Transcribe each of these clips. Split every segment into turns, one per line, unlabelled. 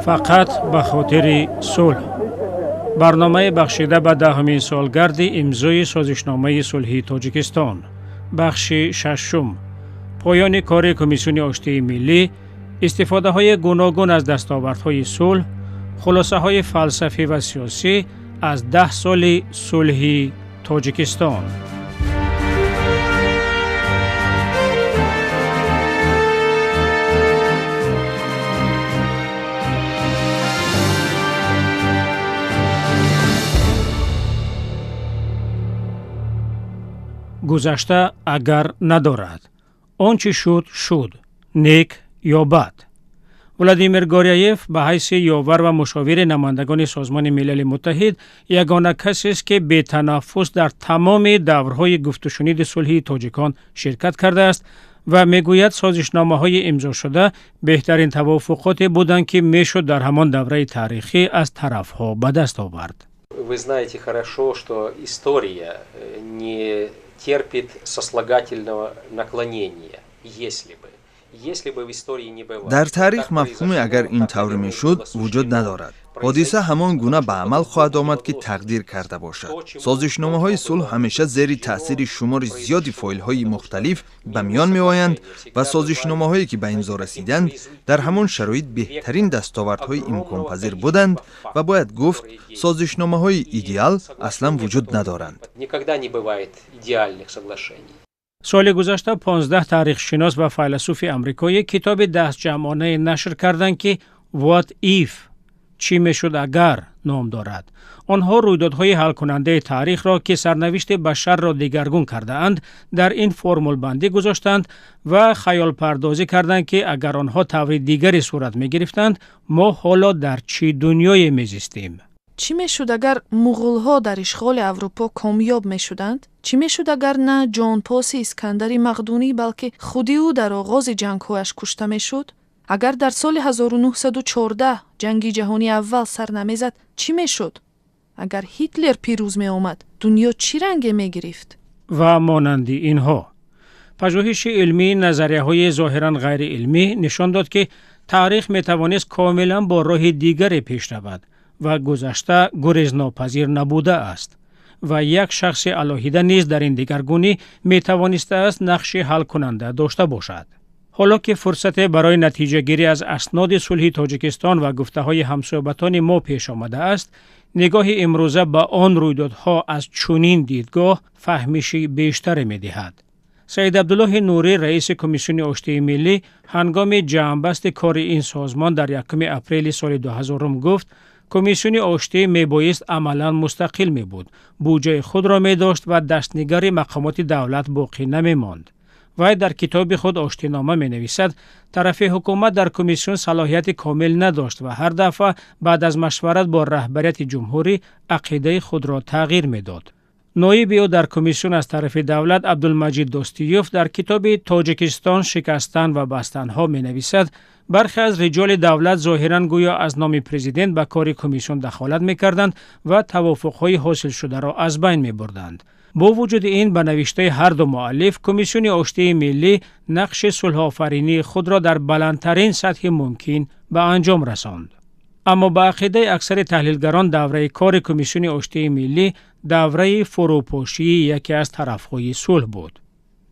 Фақат ба хотири сулҳ. Барномаи бахшида ба даҳумин солгарди имзои созишномаи сулҳи Тоҷикистон. Бахши шашум. Поёни кори Комиссиони оштии миллӣ, истифодаҳои гуногун аз дастовардҳои сулҳ, хулосаҳои фалсафӣ ва сиёсӣ аз 10 соли сулҳи Тоҷикистон. Гузашта агар надорад. Он чӣ шуд, шуд, нек ё бад. Владимир Горяев ба ҳайси ёвар ва мушовири намояндагони Созмони Милали Муттаҳид ягона касест, ки бетанаффус дар тамоми даврҳои гуфтушуниди сулҳи тоҷикон ширкат кардааст ва мегӯяд, созишномаҳои имзошуда беҳтарин тавофуқоте буданд, ки мешуд дар ҳамон давраи таърихӣ аз тарафҳо ба даст овард.
Вы знаете хорошо, что история не терпит сослагательного наклонения. Если бы. Если бы в истории не было.
Дар таърих мафҳуми агар ин тавр мешуд вуҷуд надорад. Ҳодиса ҳамон гуна ба амал хоҳад омад, ки тақдир карда бошад. Созишномаҳои сулҳ ҳамеша зери таъсири шумори зиёди фоилҳои мухталиф ба миён меоянд ва созишномаҳое, ки ба имзо расиданд, дар ҳамон шароит беҳтарин дастовардҳои имконпазир буданд ва бояд гуфт, созишномаҳои идеал аслан вуҷуд надоранд.
Никогда не бывает идеальных соглашений.
Соли гузашта 15 таърихшинос ва файласуфи амрикоӣ китоби дастҷамъонае нашр карданд, ки What If, чӣ мешуд агар, ном дорад. Онҳо рӯйдодҳои ҳалкунандаи таърихро, ки сарнавишти башарро дигаргун кардаанд, дар ин формулбандӣ гузоштанд ва хаёлпардозӣ карданд, ки агар онҳо таври дигаре сурат мегирифтанд, мо ҳоло дар чӣ дунёе мезистем.
Чӣ мешуд, агар муғулҳо дар ишғоли Аврупо комёб мешуданд? Чӣ мешуд, агар на ҷонпоси Искандари Мақдунӣ, балки худи ӯ дар оғози ҷангҳояш кушта мешуд? Агар дар соли 1914 Ҷанги Ҷаҳонии Аввал сар намезад, чӣ мешуд? Агар Ҳитлер пирӯз меомад, дунё чӣ ранге мегирифт?
Ва монанди инҳо. Пажӯҳиши илмии назарияҳои зоҳиран ғайриилмӣ нишон дод, ки таърих метавонист комилан бо роҳи дигаре пеш равад ва гузашта гурезнопазир набудааст ва як шахси алоҳида низ дар ин дигаргунӣ метавонистааст нақши ҳалкунанда дошта бошад. Ҳоло ки фурсате барои натиҷагирӣ аз асноди сулҳи Тоҷикистон ва гуфтаҳои ҳамсӯҳбатони мо пеш омадааст, нигоҳи имрӯза ба он рӯйдодҳо аз чунин дидгоҳ фаҳмиши бештаре медиҳад. Саид Абдуллоҳи Нурӣ, раиси Комиссиони оштии миллӣ, ҳангоми ҷамъбасти кори ин созмон дар 1 апрели соли 2000 гуфт, Комиссиони оштӣ мебоист амалан мустақил мебуд, буҷаи худро медошт ва дастнигари мақомоти давлат боқӣ намемонд. Вай дар китоби худ «Оштинома» менависад, тарафи ҳукумат дар комиссион салоҳияти комил надошт ва ҳар дафъа баъд аз машварат бо раҳбарияти ҷумҳурӣ ақидаи худро тағйир медод. Ноиби ӯ дар комиссион аз тарафи давлат, Абдулмаҷид Достиёв, дар китоби «Тоҷикистон: шикастан ва бастанҳо» менависад, бархе аз риҷоли давлат зоҳиран гӯё аз номи президент ба кори комиссион дахолат мекарданд ва тавофуқҳои ҳосилшударо аз байн мебурданд. Бо вуҷуди ин, ба навиштаи ҳарду муаллиф, Комиссиони оштии миллӣ нақши сулҳофаринии худро дар баландтарин сатҳи мумкин ба анҷом расонд. Аммо ба ақидаи аксари таҳлилгарон, давраи кори Комиссиони оштии миллӣ давраи фурӯпошии яке аз тарафҳои сулҳ буд.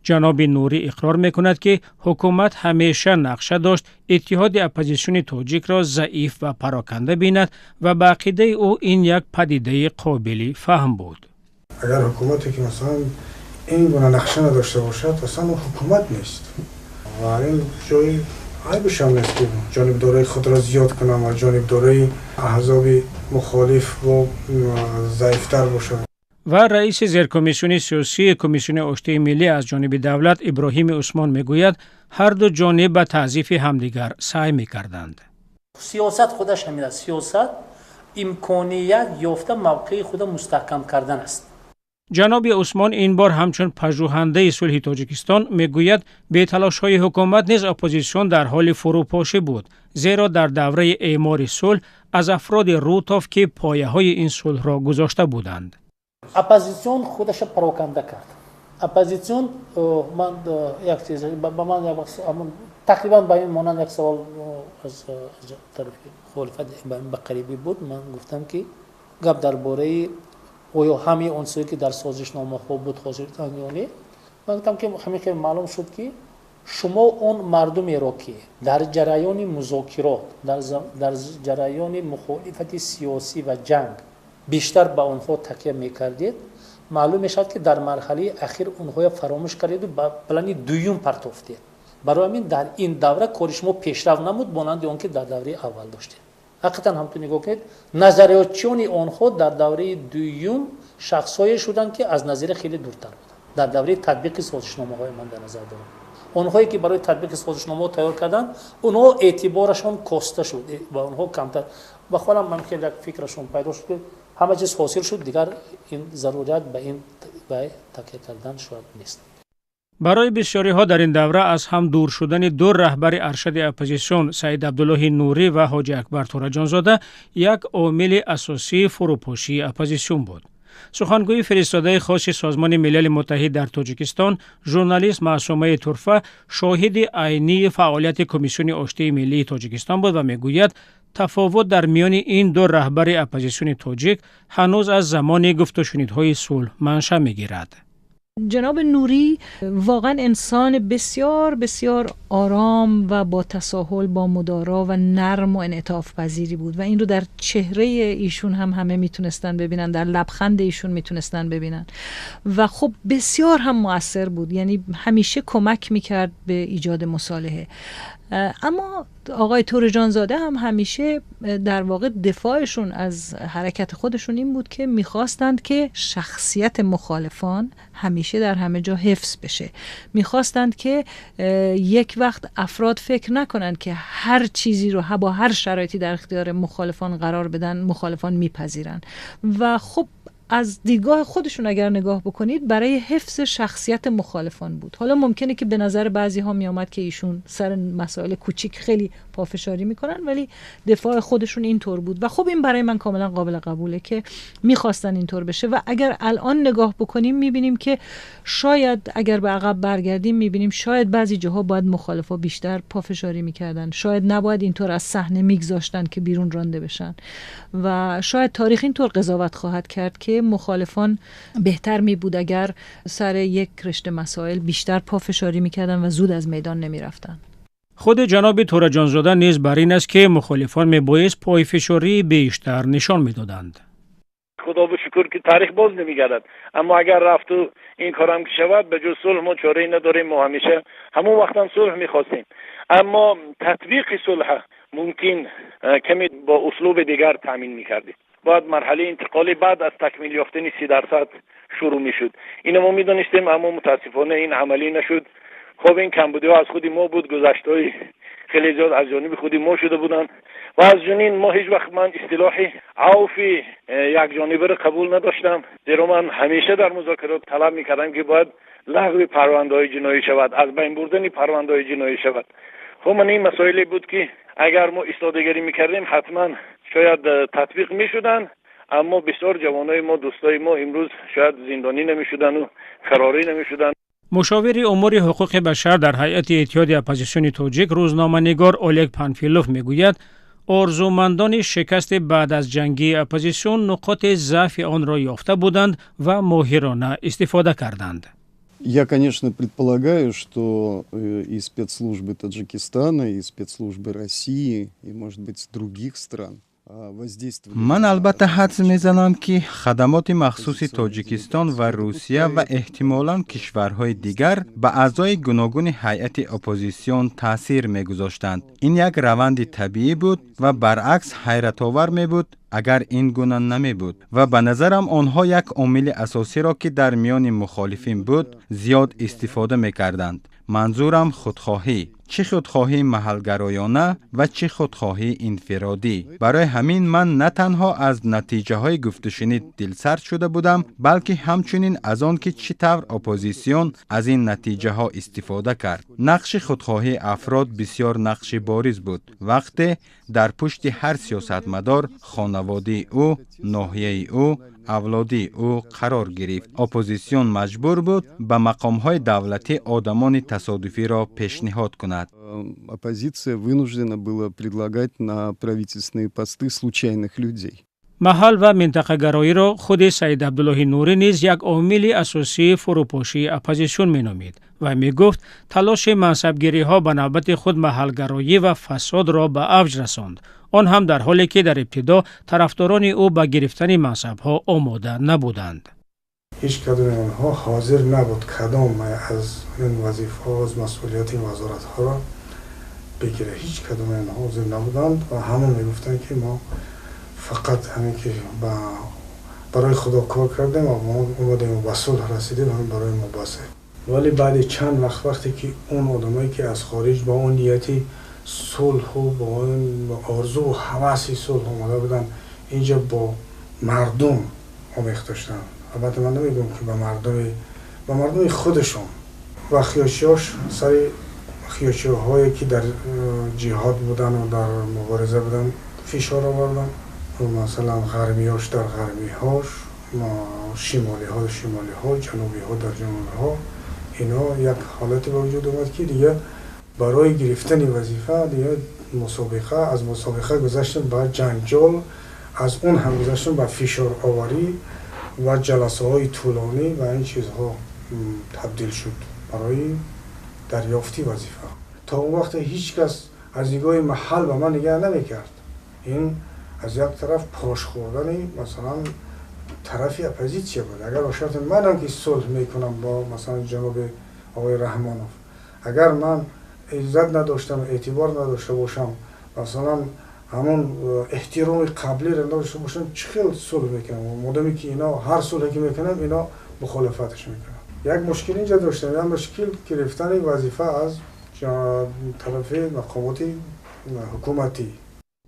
Ҷаноби Нурӣ иқрор мекунад, ки ҳукумат ҳамеша нақша дошт иттиҳоди оппозитсиони тоҷикро заиф ва пароканда бинад ва ба ақидаи ӯ ин як падидаи қобили фаҳм буд.
Агар ҳукумате, ки масалан ин гуна нақша надошта бошад, аслан ҳукумат нест ва ин ҷои айбашам нест, ки ҷонибдорои худро зиёд кунам ва ҷонибдорои аҳзоби мухолиф бо заифтар бошад.
Ва раиси зеркомиссиони сиёсии Комиссиони оштии миллӣ аз ҷониби давлат, Иброҳими Усмон, мегӯяд, ҳарду ҷониб ба таъзифи ҳамдигар саъй мекарданд.
Сиёсат худаш ҳамин аст. Сиёсат имконият ёфта мавқеи худа мустаҳкам кардан аст.
Ҷаноби Усмон ин бор ҳамчун пажӯҳандаи сулҳи Тоҷикистон мегӯяд, беталошҳои ҳукумат низ оппозитсион дар ҳоли фурӯпошӣ буд, зеро дар давраи эъмори сулҳ аз афроде рӯ тофт, ки пояҳои ин сулҳро гузошта буданд.
Оппозитсион худаша пароканда кард. Оппозитсион, ман як чиз ба ман як вақт Тақрибан ба ин монанд як савол аз тарафи мухолифат ба қарибӣ буд. Ман гуфтам, ки гап дар бораи оё ҳамаи он чизе, ки дар созишномаҳо буд, ҳозир ё не. Ман гуфтам, ки ҳамин хел маълум шуд, ки шумо он мардумеро, ки дар ҷараёни музокирот, дар ҷараёни мухолифати сиёсӣ ва ҷанг бештар ба онҳо такя мекардед, маълум мешавад, ки дар марҳалаи ахир онҳоя фаромӯш кардеду ба плани дуюм партофтед. Барои ҳамин дар ин давра кори шумо пешрафт намуд, монанди он ки дар давраи аввал доштед. Ҳақиқатан ҳам ту нигоҳ кунед, назариётчиёни онҳо дар давраи дуюм шахсҳое шуданд, ки аз назария хеле дуртар буданд. Дар давраи татбиқи созишномаҳои ман дар назар дорам, онҳое ки барои татбиқи созишномаҳо тайёр карданд, онҳо эътиборашон коста шуд ва онҳо камтар ба холам ман хеле як фикрашон пайдо шуд, ки ҳама чиз ҳосил шуд, дигар ин зарурият ба ин ба такя кардан шояд нест.
Барои бисёриҳо дар ин давра аз ҳам дур шудани ду раҳбари аршади оппозитсион, Саид Абдуллоҳи Нурӣ ва Ҳоҷи Акбар Тӯраҷонзода, як омили асосии фурӯпошии оппозитсион буд. Сухангӯи фиристодаи хоси Созмони Милали Муттаҳид дар Тоҷикистон, журналист Маъсумаи Турфа шоҳиди айнии фаъолияти Комиссиони оштии миллии Тоҷикистон буд ва мегӯяд, тафовут дар миёни ин ду раҳбари оппозитсиони тоҷик ҳанӯз аз замони гуфтушунидҳои сулҳ маншаъ мегирад.
جناب نوری واقعا انسان بسیار بسیار آرام و با تساهل، با مدارا و نرم و انعطاف پذیری بود و این رو در چهره ایشون هم همه میتونستن ببینن، در لبخند ایشون میتونستن ببینن و خب بسیار هم مؤثر بود، یعنی همیشه کمک میکرد به ایجاد مصالحه. اما آقای تورجانزاده هم همیشه در واقع دفاعشون از حرکت خودشون این بود که میخواستند که شخصیت مخالفان همیشه در همه جا حفظ بشه، میخواستند که یک وقت افراد فکر نکنند که هر چیزی رو با هر شرایطی در اختیار مخالفان قرار بدن مخالفان میپذیرن. و خب از دیدگاه خودشون اگر نگاه بکنید برای حفظ شخصیت مخالفان بود. حالا ممکنه که به نظر بعضی ها می آمد که ایشون سر مسائل کوچیک خیلی پافشاری میکنن، ولی دفاع خودشون اینطور بود و خب این برای من کاملا قابل قبوله که میخواستن اینطور بشه. و اگر الان نگاه بکنیم میبینیم که شاید اگر به عقب برگردیم میبینیم شاید بعضی جاها باید مخالفا بیشتر پافشاری میکردن، شاید نباید اینطور از صحنه میگذاشتن که بیرون رانده بشن و شاید تاریخ اینطور قضاوت خواهد کرد که مخالفان بهتر می بود اگر سر یک رشته مسائل بیشتر پافشاری میکردن و زود از میدان نمیرفتن.
خود جناب تورجانزاده نیز بر این است که مخالفان میبایست پایفشاری بیشتر نشان میدادند.
خدا به شکر که تاریخ باز نمیگردد، اما اگر رفت و این کارم که شود، به جز صلح ما چاره ای نداریم. ما همیشه همون وقت هم صلح میخواستیم، اما تطبیق صلح ممکن کمی با اسلوب دیگر تامین میکردیم. باید مرحله انتقالی بعد از تکمیل یافتن 30% شروع میشد. اینو ما میدانستیم، اما متاسفانه این عملی نشد. خب این کمبودی ها از خودی ما بود، گذشته خیلی زیاد از جانب خودی ما شده بودن و از جنین ما هیچ وقت من اصطلاح عوف یک جانبه را قبول نداشتم، زیرا من همیشه در مذاکرات طلب میکردم که باید لغو پرونده های جنایی شود، از بین بردن پرونده های جنایی شود. خب من این مسائلی بود که اگر ما ایستادگی میکردیم حتما شاید تطبیق میشدن، اما بسیار جوانای ما، دوستای ما امروز شاید زندانی نمیشدن و فراری نمیشدن.
مشاور امور حقوق بشر در هیئت اتحاد اپوزیسیون тоҷик, рӯзноманигор Олег Панфилов мегӯяд, орзумандони шикасти баъд аз ҷангии оппозитсион нуқоти заъфи онро ёфта буданд ва моҳирона истифода карданд.
Я, конечно, предполагаю, что и спецслужбы Таджикистана, и спецслужбы России, и, может быть, других стран.
Ман албатта ҳадс мезанам, ки хадамоти махсуси Тоҷикистон ва Русия ва эҳтимолан кишварҳои дигар ба аъзои гуногуни ҳайати оппозитсион таъсир мегузоштанд. Ин як раванди табиӣ буд ва баръакс ҳайратовар мебуд, агар ин гуна намебуд. Ва ба назарам онҳо як омили асосиро, ки дар миёни мухолифин буд, зиёд истифода мекарданд. Манзурам худхоҳӣ, чӣ худхоҳии маҳалгароёна ва чӣ худхоҳии инфиродӣ. Барои ҳамин ман на танҳо аз натиҷаҳои гуфтушунид дилсард шуда будам, балки ҳамчунин аз он ки чӣ тавр оппозитсион аз ин натиҷаҳо истифода кард. Нақши худхоҳии афрод бисёр нақши бориз буд, вақте дар пушти ҳар сиёсатмадор хонаводаи ӯ, ноҳияи ӯ, авлодии ӯ қарор гирифт. Оппозитсион маҷбур буд ба мақомҳои давлатӣ одамони тасодуфиро пешниҳод кунад.
Оппозиция вынуждена была предлагать на правительственные посты случайных людей.
Маҳал ва минтақагароиро худи Саид Абдуллоҳи Нурӣ низ як омили асосии фурӯпошии оппозитсион меномид ва мегуфт, талоши мансабгириҳо ба навбати худ маҳалгароӣ ва фасодро ба авҷ расонд, он ҳам дар ҳоле ки дар ибтидо тарафдорони ӯ ба гирифтани мансабҳо омода набуданд.
Ҳеҷ кадоми онҳо ҳозир набуд кадом аз ин вазифаҳо, аз масъулияти ин вазоратҳоро бигирад. Ҳеҷ кадоми онҳо ҳозир набуданд ва ҳама мегуфтанд, ки мо фақат ҳамин ки барои Худо кор кардем ва мо омадем ба сулҳ расидем, ҳамин барои мо басе. Вале баъди чанд вақт, вақте ки он одамое ки аз хориҷ бо он нияти сулҳу бо он орзуву ҳаваси сулҳ омада буданд, инҷа бо мардум омехта шуданд. Албатта, ман намегӯям, ки ба мардуми худашон ва хиёчиҳош, сари хиёчиҳое ки дар ҷиҳод будану дар мубориза буданд, фишор оварданд. Масалан, ғарбиҳош дар ғарбиҳош, шимолиҳо шимолиҳо, ҷанубиҳо дар ҷанубиҳо. Ино як ҳолате ба вуҷуд омад, ки дигар барои гирифтани вазифа дигар мусобиқа, аз мусобиқа гузаштем ба ҷанҷол, аз он ҳам гузаштем ба фишороварӣ ва ҷаласаҳои тӯлонӣ ва ин чизҳо табдил шуд барои дарёфти вазифа. То он вақте ҳеҷ кас аз нигоҳи маҳал ба ман нигаҳ намекард. Ин аз як тараф пош хӯрдани, масалан, тарафи оппозитсия буд. Агар ба шарти манам ки сулҳ мекунам бо, масалан, ҷаноби оқои Раҳмонов, агар ман иззат надоштам, эътибор надошта бошам, масалан, ҳамон эҳтироми қаблиро надошта бошам, чӣ хел сулҳ мекунам, модаме ки ино ҳар сулҳе ки мекунам, ино мухолифаташ мекунам? Як мушкил инҷа доштам, як мушкил гирифтани вазифа аз тарафи мақомоти ҳукуматӣ.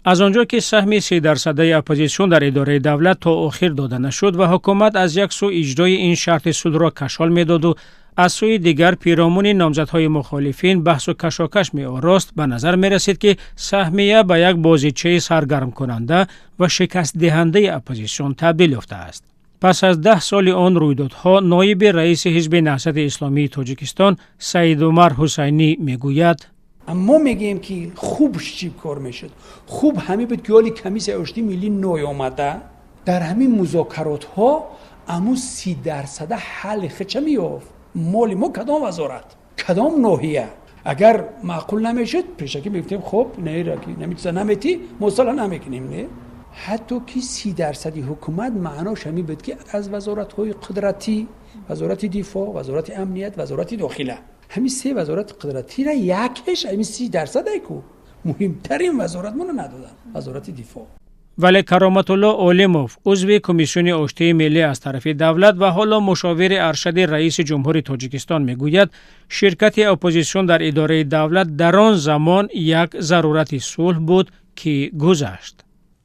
Аз он ҷо ки саҳми 30-дарсадаи оппозитсион дар идораи давлат то охир дода нашуд ва ҳукумат аз як сӯ иҷрои ин шарти сулҳро кашол медоду аз сӯи дигар пиромуни номзадҳои мухолифин баҳсу кашокаш меорост, ба назар мерасид, ки саҳмия ба як бозичаи саргармкунанда ва шикастдиҳандаи оппозитсион табдил ёфтааст. Пас аз 10 соли он рӯйдодҳо ноиби раиси Ҳизби Наҳзати Исломии Тоҷикистон Саидумар Ҳусайнӣ мегӯяд:
Мо мегӯем, ки хуб чӣ кор мешуд? Хуб ҳамин буд, ки ҳоли комиссияи оштии миллӣ ноёмада дар ҳамин музокаротҳо аму 30 дарсада ҳалли хича меёфт. Моли мо кадом вазорат, кадом ноҳия, агар маъқул намешуд, пешакӣ мегуфтем: хоб, намечиза наметӣ, мо сулҳ намекунем. Не, ҳатто ки 30 дарсади ҳукумат маънош ҳамин буд, ки аз вазоратҳои қудратӣ: вазорати дифоъ, вазорати амният, вазорати дохила, ҳамин се вазорати қудратира якеш ҳамин 30 дарсаде ку муҳимтарин вазорат моно надоданд, вазорати дифоъ.
Вале Кароматулло Олимов, узви комиссиони оштии миллӣ аз тарафи давлат ва ҳоло мушовири аршади раиси ҷумҳури Тоҷикистон, мегӯяд, ширкати оппозитсион дар идораи давлат дар он замон як зарурати сулҳ буд, ки гузашт.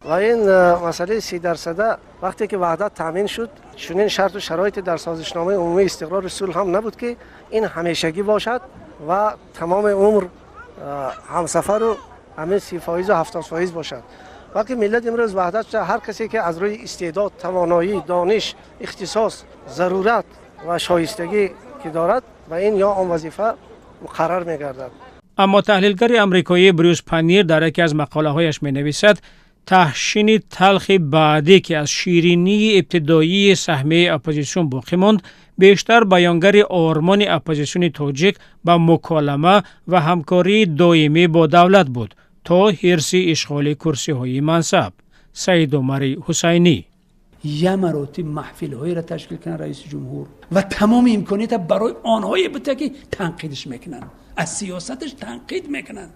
Ва ин масъалаи 30 дарсада, вақте ки ваҳдат таъмин шуд, чунин шарту шароите дар созишномаи умумии истиқрори сулҳ ҳам набуд, ки ин ҳамешагӣ бошад ва тамоми умр ҳамсафару ҳамин 30 фоизу 70 фоиз бошад. Вақте миллат имрӯз ваҳдат шуда, ҳар касе ки аз рӯи истеъдод, тавоноӣ, дониш, ихтисос, зарурат ва шоистагӣ ки дорад, ба ин ё он вазифа муқаррар мегардад.
Аммо таҳлилгари амрикоӣ Брюс Панир дар яке аз мақолаҳояш менависад, таҳшини талхи баъдӣ, ки аз ширинии ибтидоии саҳмияи оппозитсион боқӣ монд, бештар баёнгари ормони оппозитсиони тоҷик ба муколама ва ҳамкории доимӣ бо давлат буд, то ҳирси ишғоли курсиҳои мансаб. Саидумари Ҳусайнӣ:
Я маротиб маҳфилҳоеро ташкил кунад раиси ҷумҳур ва тамоми имконията барои онҳое буда, ки танқидш мекунанд, аз сиёсаташ танқид мекунанд.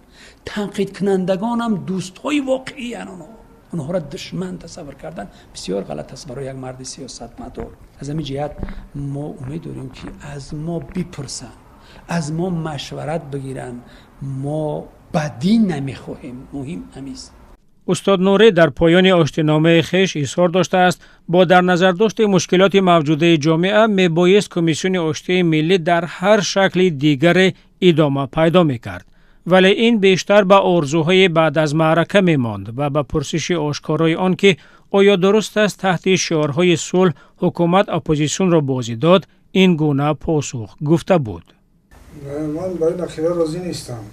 Танқидкунандагонам дӯстҳои воқеиян. Онҳоро душман тасаввур кардан бисёр ғалат аст барои як марди сиёсатмадор. Аз ҳамин ҷиҳат мо умед дорем, ки аз мо бипурсанд, аз мо машварат бигиранд. Мо бадӣ намехоҳем, муҳим ҳамист.
Устод Нурӣ дар поёни оштиномаи хеш изҳор доштааст, бо дар назардошти мушкилоти мавҷудаи ҷомеа мебоист комиссиони оштии миллӣ дар ҳар шакли дигаре идома пайдо мекард, вале ин бештар ба орзуҳои баъд аз маърака мемонд ва ба пурсиши ошкорои он ки оё дуруст аст таҳти шиорҳои сулҳ ҳукумат оппозитсионро бозӣ дод, ин гуна посух гуфта буд:
Ман ба ин ақида розӣ нестам.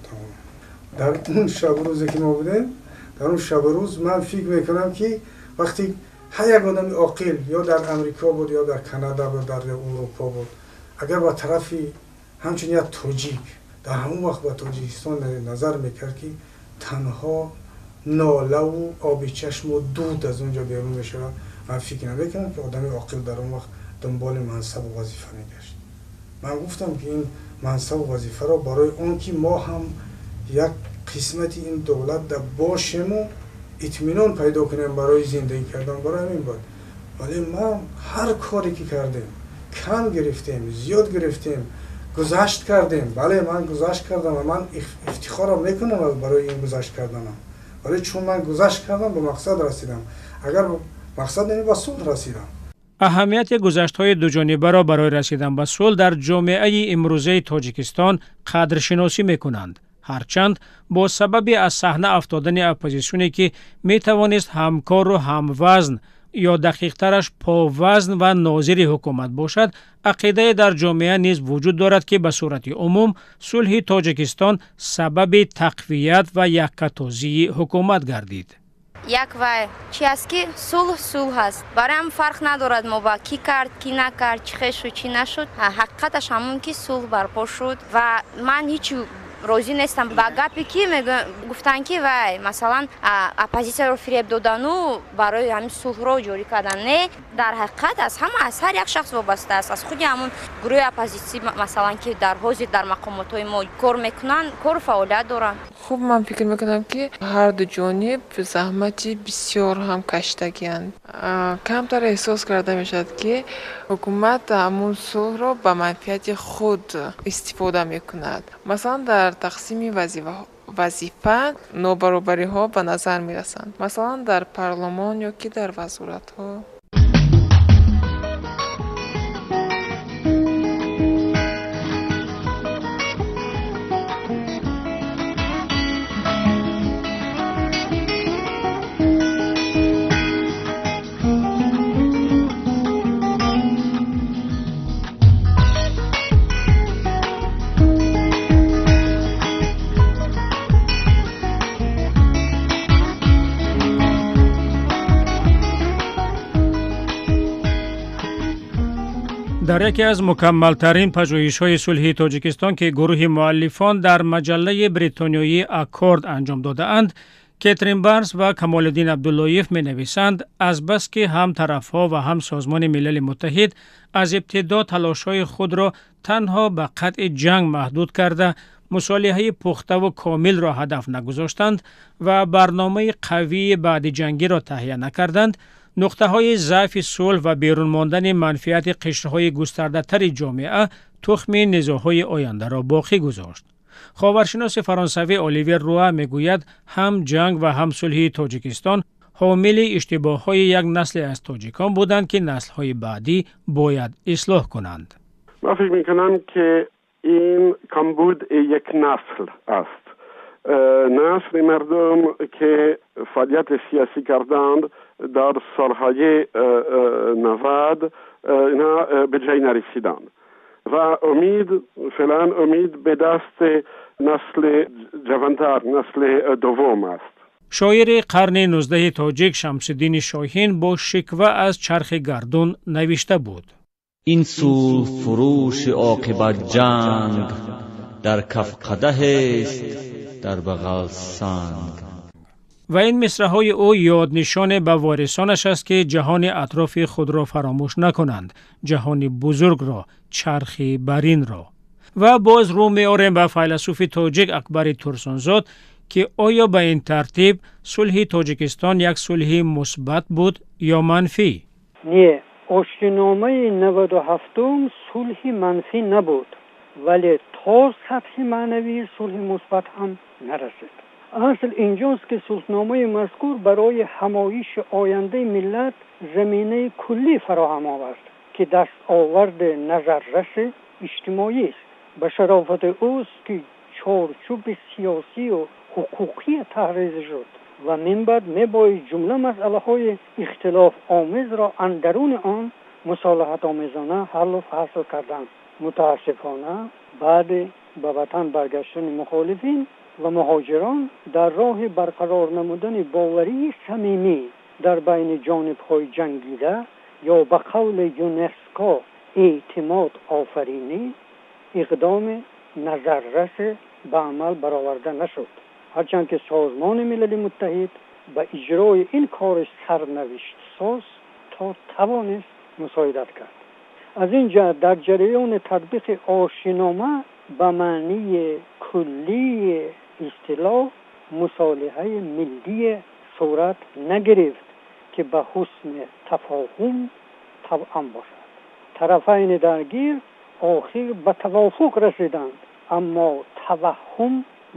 Дар он шабу рӯзе ки мо будем, дар он шабу рӯз ман фикр мекунам, ки вақте ҳар як одами оқил ё дар Амрико буд, ё дар Канада буд, дар Аврупо буд, агар ба тарафи ҳамчун як тоҷик дар ҳамон вақт ба Тоҷикистон назар мекард, ки танҳо нолаву оби чашму дуд аз он ҷо берун мешавад, ман фикр намекунам, ки одами оқил дар он вақт дунболи мансабу вазифа мегашт. Ман гуфтам, ки ин мансабу вазифаро барои он ки мо ҳам як қисмати ин давлат да бошему, итминон пайдо кунем барои зиндагӣ кардан, барои ҳамин буд. Вале ман ҳар коре ки кардем, кам гирифтем, зиёд гирифтем, гузашт кардем. Бале, ман гузашт кардам ва ман ифтихорам мекунам барои ин гузашт карданам, вале чун ман гузашт кардам, ба мақсад расидам. Агар мақсад, яъне ба сулҳ расидам.
Аҳамияти гузаштҳои дуҷонибаро барои расидан ба сулҳ дар ҷомеаи имрӯзаи Тоҷикистон қадршиносӣ мекунанд, ҳарчанд бо сабаби аз саҳна афтодани оппозитсионе, ки метавонист ҳамкору ҳамвазн ё дақиқтараш повазн ва нозири ҳукумат бошад, ақидае дар ҷомеа низ вуҷуд дорад, ки ба сурати умум сулҳи Тоҷикистон сабаби тақвият ва яккатозии ҳукумат гардид.
Як вай чи аст, ки сулҳ сулҳ аст, бароям фарқ надорад, мо ба кӣ кард, кӣ накард, чӣ хел шуд, чӣ нашуд. Ҳақиқаташ ҳамон, ки сулҳ барпо шуд ва ман ҳеҷ розӣ нестам ба гапе, ки гуфтанд, ки вай, масалан, оппозитсияро фиреб додану барои ҳамин сулҳро ҷорӣ кардан. Не, дар ҳақиқат аз ҳама, аз ҳар як шахс вобаста аст, аз худи ҳамон гурӯҳи оппозитсӣ, масалан, ки дар ҳозир дар мақомотҳои мо кор мекунанд, кору фаъолият доранд.
Хуб, ман фикр мекунам, ки ҳарду ҷониб заҳмати бисёр ҳам кашидагианд. Камтар эҳсос карда мешавад, ки ҳукумат ҳамун сулҳро ба манфиати худ истифода мекунад. Масалан, дар тақсими вазифа нобаробариҳо ба назар мерасанд, масалан, дар парлумон ё ки дар вазоратҳо.
Дар яке аз мукаммалтарин пажӯҳишҳои сулҳи Тоҷикистон, ки гурӯҳи муаллифон дар маҷаллаи бритониёии Аккорд анҷом додаанд, Кетрин Барнс ва Камолиддин Абдуллоев менависанд: азбаски ҳам тарафҳо ва ҳам Созмони Милали Муттаҳид аз ибтидо талошҳои худро танҳо ба қатъи ҷанг маҳдуд карда, мусолиҳаи пухтаву комилро ҳадаф нагузоштанд ва барномаи қавии баъдиҷангиро таҳия накарданд, нуқтаҳои заъфи сулҳ ва берун мондани манфиати қишрҳои густардатари ҷомеа тухми низоъҳои ояндаро боқӣ гузошт. Ховаршиноси фаронсавӣ Оливер Руа мегӯяд, ҳам ҷанг ва ҳам сулҳи Тоҷикистон ҳомили иштибоҳҳои як насле аз тоҷикон буданд, ки наслҳои баъдӣ бояд ислоҳ кунанд.
Ман фикр мекунам, ки ин камбуд як насл аст, насли мардум, ки фаъолияти сиёсӣ карданд дар солҳои 90, инҳо به جایی نرسیدند و امید، فعلا امید به دست نسل جوانتر، نسل دوم است.
Шоири қарни 19 тоҷик Шамсиддини Шоҳин бо шиква аз чархи гардун навишта буд:
Ин сулҳ фурӯши оқибат ҷанг, дар каф қадаҳест, дар бағал санг.
Ва ин мисраҳои ӯ ёднишоне ба ворисонаш аст, ки ҷаҳони атрофи худро фаромӯш накунанд, ҷаҳони бузургро, чархи баринро. Ва боз рӯ меорем ба файласуфи тоҷик Акбари Турсунзод, ки оё ба ин тартиб сулҳи Тоҷикистон як сулҳи мусбат буд ё манфӣ?
Не, оштиномаи 97-ум сулҳи манфӣ набуд, вале то сатҳи маънавии сулҳи мусбат ҳам нарасид. Асл инҷост, ки сулҳномаи мазкур барои ҳамоиши ояндаи миллат заминаи куллӣ фароҳам овард, ки дастоварди назарраси иҷтимоист. Ба шарофати ӯст, ки чорчӯби сиёсию ҳуқуқӣ таҳрир шуд ва минбаъд мебоист ҷумла масъалаҳои ихтилофомезро андаруни он мусолиҳатомезона ҳаллу фасл кардан. Мутаассифона, баъди ба ватан баргаштани мухолифин ва муҳоҷирон дар роҳи барқарор намудани боварии самимӣ дар байни ҷонибҳои ҷангида ё ба қавли ЮНЕСКО эътимод офаринӣ иқдоми назаррасе ба амал бароварда нашуд, ҳарчанд ки Созмони Милали Муттаҳид ба иҷрои ин кори сарнавиштсоз то тавонист мусоидат кард. Аз ин ҷиҳат дар ҷараёни татбиқи Оштинома ба маънии куллии истилоҳ мусолиҳаи миллие сурат нагирифт, ки ба ҳусни тафоҳум тавъам бошад. Тарафайни даргир охир ба тавофуқ расиданд, аммо таваҳҳум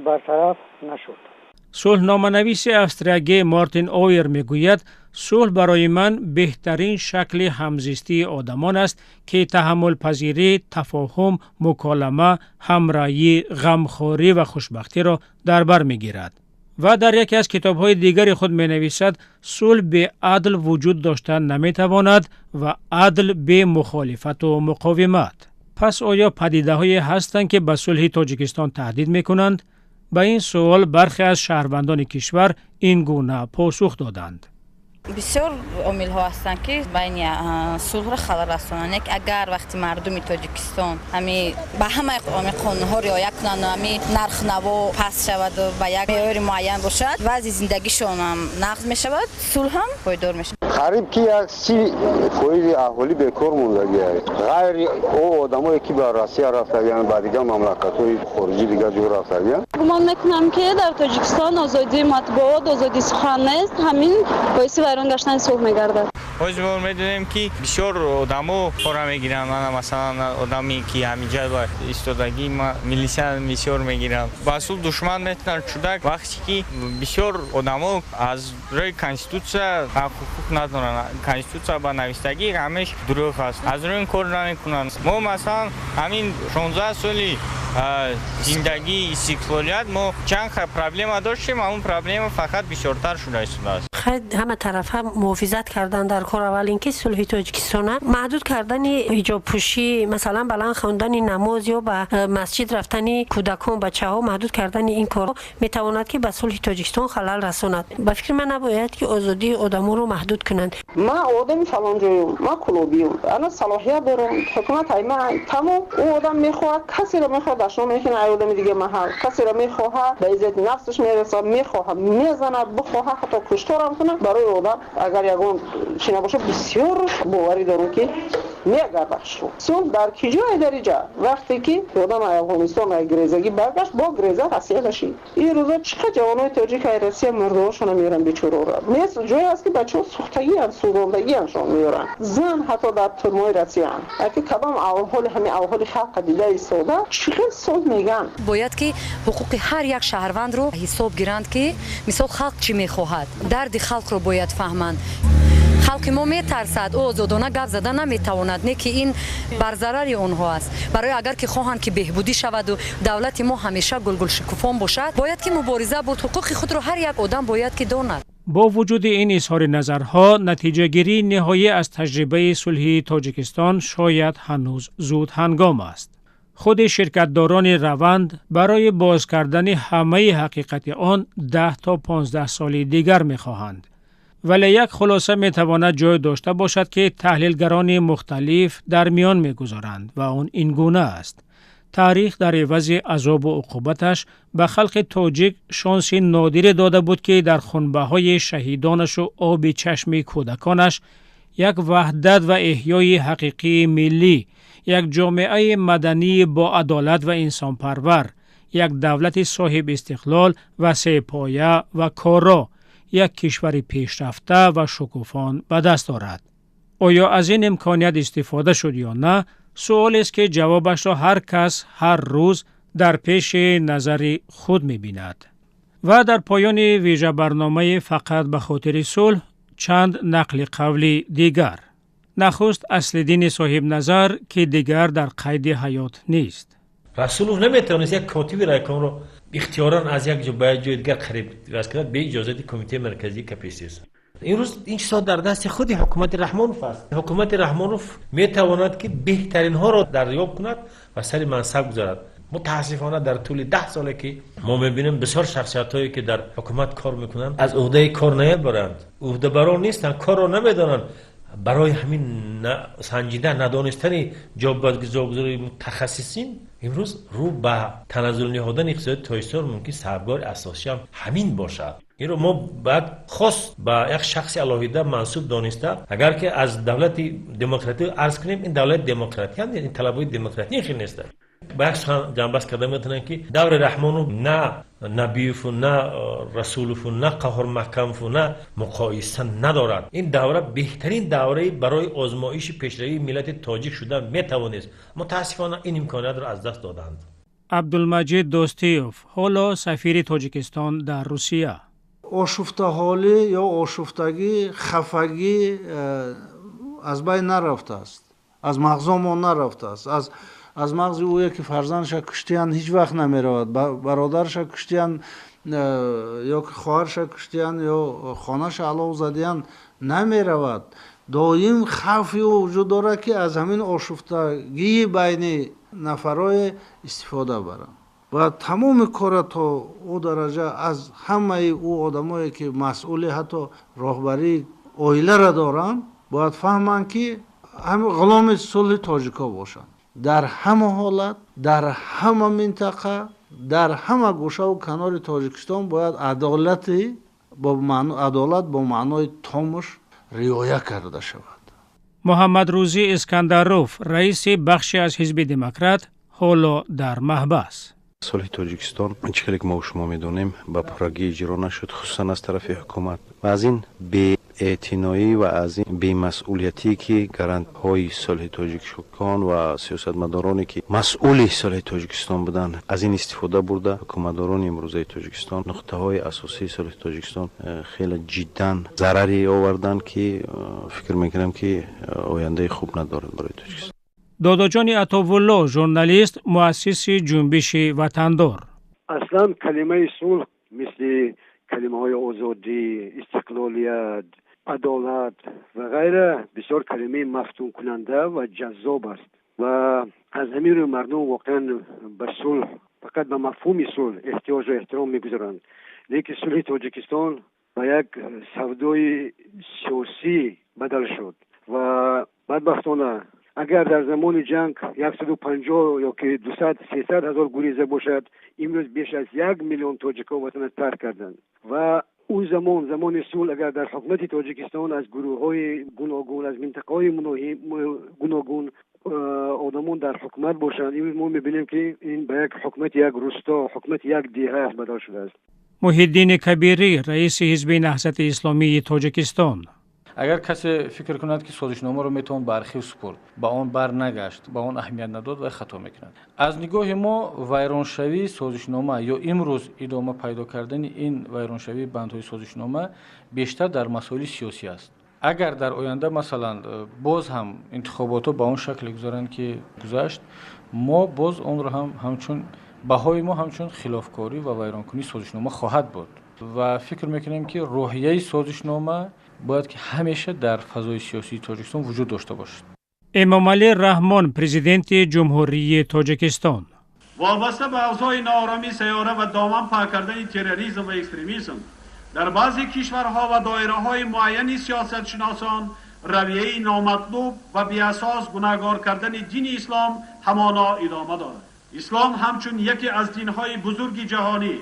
бартараф нашуд.
Сулҳноманависи австриягӣ Мартин Оер мегӯяд: сулҳ барои ман беҳтарин шакли ҳамзистии одамон аст, ки таҳаммулпазирӣ, тафоҳум, муколама, ҳамраҳӣ, ғамхорӣ ва хушбахтиро дар бар мегирад. Ва дар яке аз китобҳои дигари худ менависад: сулҳ бе адл вуҷуд дошта наметавонад ва адл бе мухолифату муқовимат. Пас оё падидаҳое ҳастанд, ки ба сулҳи Тоҷикистон таҳдид мекунанд? Ба ин суол бархе аз шаҳрвандони кишвар ин гуна посух доданд.
Бисёр омилҳо ҳастанд, ки байни сулҳро халал расонанд. Як агар вақти мардуми Тоҷикистон ҳами ба ҳамаи ами қонунҳо риоя кунанд, ҳами нархнаво паст шаваду ба як меъёри муайян бошад, вазъи зиндагишонам нағз мешавад, сулҳ ҳам пойдор мешавад.
Қариб ки як 30% аҳолӣ бекор мондагиаст, ғайри о одамое ки ба Россия рафтагианд, ба дигар мамлакатҳои хориҷӣ, дигар ҷо рафтагианд.
Гумон мекунам, ки дар Тоҷикистон озодии матбуот, озодии сухан нест. Ҳамин боиси вайрон гаштани сулҳ мегардад.
Ҳозир мо медонем, ки бисёр одамо пора мегиранд. Мана, масалан, одаме ки ҳамиҷа истодагӣ, милисия бисёр мегиранд. Ба сулҳ душман метавонад шуда, вақте ки бисёр одамо аз рӯи конститутсия ҳуқуқ надоранд. Конститутсия ба навистагӣ ҳамеш дурӯғ аст, аз рӯи ин кор намекунанд. Мо, масалан, ҳамин 16 соли зиндагии истиқлолият мо чанд проблема доштем, ҳамун проблема фақат бисёртар шуда истодааст.
Ҳама тарафа муҳофизат кардан дар кор. Аввал ин ки сулҳи Тоҷикистона маҳдуд кардани ҳиҷобпӯшӣ, масалан, баланд хондани намоз ё ба масҷид рафтани кӯдакон, бачаҳо, маҳдуд кардани ин корҳо метавонад, ки ба сулҳи Тоҷикистон халал расонад. Ба фикри ман, набояд ки озодии одаморо маҳдуд кунанд.
Ман одами фалонҷоюм, ман кулобиюм, ана салоҳият дорам, ҳукумат ай ман, тамом. Ӯ одам мехоҳад, касеро мехоҳад дашном мекунад, ай одами дига маҳал касеро мехоҳад ба иззати нафсаш мерасад, мехоҳад мезанад, бихоҳад ҳатто кушторам кунад. Барои одам агар ягон чи набошад, бисёр боварӣ дорам, ки мегардад сулҳ. Дар ки ҷое дар иҷа вақте ки одам ай Афғонистон ай грезагӣ баргашт, бо греза Россия дашид. Ин рӯзо чӣ қадр ҷавонои тоҷик ай Россия мурдаҳошона меоранд, бечораора. Нест ҷое аст, ки бачаҳо сӯхтагианд, сӯзондагианшон меоранд. Зан ҳатто дар турмои Россияанд. Аки кадом авҳоли ҳамин авҳоли халқа дида истода, чӣ хел сулҳ мегӯянд?
Бояд ки ҳуқуқи ҳар як шаҳрвандро ҳисоб гиранд, ки мисол халқ чӣ мехоҳад, дарди халқро бояд фаҳманд. Халқи мо метарсад, ӯ озодона гап зада наметавонад, не ки ин бар зарари онҳо аст. Барои агар ки хоҳанд, ки беҳбудӣ шаваду давлати мо ҳамеша гулгулшукуфон бошад, бояд ки мубориза бурд. Ҳуқуқи худро ҳар як одам бояд ки донад.
Бо вуҷуди ин изҳори назарҳо, натиҷагирии ниҳоӣ аз таҷрибаи сулҳи Тоҷикистон шояд ҳанӯз зуд ҳангом аст. Худи ширкатдорони раванд барои боз кардани ҳамаи ҳақиқати он 10 то 15 соли дигар мехоҳанд. Вале як хулоса метавонад ҷой дошта бошад, ки таҳлилгарони мухталиф дар миён мегузоранд, ва он ин гуна аст: таърих дар ивази азобу уқубаташ ба халқи тоҷик шонси нодире дода буд, ки дар хунбаҳои шаҳидонашу оби чашми кӯдаконаш як ваҳдат ва эҳёи ҳақиқии миллӣ, як ҷомеаи мадании боадолат ва инсонпарвар, як давлати соҳибистиқлол ва сепоя ва коро, як кишвари пешрафта ва шукуфон ба даст орад. Оё аз ин имконият истифода шуд ё на, суолест, ки ҷавобашро ҳар кас ҳар рӯз дар пеши назари худ мебинад. Ва дар поёни вижабарномаи «Фақат ба хотири сулҳ» чанд нақли қавли дигар. Нахуст Аслиддини Соҳибназар, ки дигар дар қайди ҳаёт нест.
Расулов наметавонист як котиби райкомро ихтиёран аз як ҷо ба як ҷои дигар қариб иваз кунад бе иҷозати Кумитаи марказии КПСС. Имрӯз ин чизҳо дар дасти худи ҳукумати Раҳмонов аст. Ҳукумати Раҳмонов метавонад, ки беҳтаринҳоро дарёб кунад ва сари мансаб гузорад. Мутаассифона дар тӯли 10 соле ки мо мебинем, бисёр шахсиятҳое ки дар ҳукумат кор мекунанд, аз уҳдаи кор намебаранд, уҳдабарон нестанд, корро намедонанд. Барои ҳамин санҷида надонистани ҷобаҷогузории мутахассисин имрӯз рӯ ба таназзул ниҳодани иқтисоди Тоҷикистон мумкин сабабгори асосӣ ҳам ҳамин бошад. Инро мо бояд хос ба як шахси алоҳида мансуб дониста, агар ки аз давлати демократӣ арз кунем, ин давлати демократӣ ҳам ин талаботи демократӣ хел нест. Ба як сухан ҷамъбаст карда метавонем, ки даври Раҳмонов на Набиеву, на Расулову, на Қаҳор Маҳкамову на муқоиса надорад. Ин давра беҳтарин давраи барои озмоиши пешравии миллати тоҷик шуда метавонист. Мутаассифона ин имкониятро аз даст доданд.
Абдулмаҷид Достиев, ҳоло сафири Тоҷикистон дар Русия.
Ошуфтаҳолӣ ё ошуфтагӣ, хафагӣ аз байн нарафтааст, аз мағзомон нарафтааст, аз мағзи ӯе ки фарзандша куштиян ҳеҷ вақт намеравад, бародарша куштиян ё ки хоҳарша куштиян ё хонаша алов задиян намеравад. Доим хавфи ӯ вуҷуд дорад, ки аз ҳамин ошуфтагии байни нафарое истифода баранд ва тамоми кора то ӯ дараҷа аз ҳамаи ӯ одамое ки масъули ҳатто роҳбарии оиларо доранд, бояд фаҳманд, ки ғуломи сулҳи тоҷико бошанд. Дар ҳама ҳолат, дар ҳама минтақа, дар ҳама гӯшаву канори Тоҷикистон бояд адолат бо маънои томуш риоя карда шавад.
Муҳаммадрӯзӣ Искандаров, раиси бахши аз ҳизби Демократ, ҳоло дар маҳбас.
Сулҳи Тоҷикистон, чӣ хеле ки мо шумо медонем, ба пуррагӣ иҷро нашуд, хусусан аз тарафи ҳукумат. Ва аз ин беэътиноӣ ва аз ин бемасъулиятие ки гарантҳои сулҳи тоҷикон ва сиёсатмадороне ки масъули сулҳи Тоҷикистон буданд, аз ин истифода бурда, ҳукуматдорони имрӯзаи Тоҷикистон нуқтаҳои асосии сулҳи Тоҷикистон хеле ҷиддан зараре оварданд, ки фикр мекунам, ки ояндаи хуб надорад барои Тоҷикистон.
Додоҷони Атовулло, журналист, муассиси ҷунбиши Ватандор.
Аслан калимаи сулҳ мисли калимаҳои озодӣ, истиқлолият, адолат ва ғайра бисёр калимаи мафтункунанда ва ҷаззоб аст ва аз ҳамин рӯ мардум воқеан ба сулҳ, фақат ба мафҳуми сулҳ эҳтиёҷу эҳтиром мегузоранд. Лекин сулҳи Тоҷикистон ба як савдои сиёсӣ бадал шуд ва бадбахтона агар дар замони ҷанг 150 ё ки 200-300 ҳазор гуреза бошад, имрӯз беш аз 1 миллион тоҷикҳо ватанро тарк карданд. Ва он замон, замони сулҳ, агар дар ҳукумати Тоҷикистон аз гурӯҳҳои гуногун, аз минтақаҳои гуногун одамон дар ҳукумат бошанд, имрӯз мо мебинем, ки ин ба як ҳукумати як русто, ҳукумати як деҳа бадал шудааст.
Муҳиддини Кабирӣ, раиси ҳизби Наҳзати Исломии Тоҷикистон.
Агар касе фикр кунад, ки созишномаро метавон ба архив супурд, ба он бар нагашт, ба он аҳамият надод, вай хато мекунад. Аз нигоҳи мо вайроншавии созишнома ё имрӯз идома пайдо кардани ин вайроншавии бандҳои созишнома бештар дар масоили сиёсӣ аст. Агар дар оянда, масалан, боз ҳам интихоботҳо ба он шакле гузаранд, ки гузашт, мо боз онро ҳам ҳамчун баҳои мо ҳамчун хилофкорӣ ва вайронкунии созишнома хоҳад буд ва фикр мекунем, ки рӯҳияи созишнома бояд ки ҳамеша дар фазои сиёсии Тоҷикистон вуҷуд дошта бошад.
Эмомалӣ Раҳмон, президенти Ҷумҳурии Тоҷикистон.
Вобаста ба авзои нооромии сайёра ва доман паҳн кардани терроризм ва экстремизм дар баъзе кишварҳо ва доираҳои муайяни сиёсатшиносон, равияи номатлуб ва беасос гунаҳгор кардани дини ислом ҳамоно идома дорад. Ислом ҳамчун яке аз динҳои бузурги ҷаҳонӣ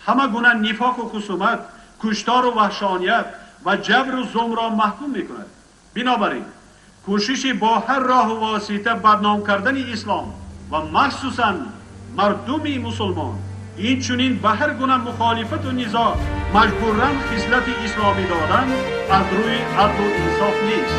ҳама гуна нифоқу хусумат, куштору ваҳшоният ва ҷабру зулмро маҳкум мекунад. Бинобар ин кӯшиши бо ҳар роҳу восита бадном кардани ислом ва махсусан мардуми мусулмон, инчунин ба ҳар гуна мухолифату низоъ маҷбуран хислати исломӣ додан аз рӯи адлу инсоф нест.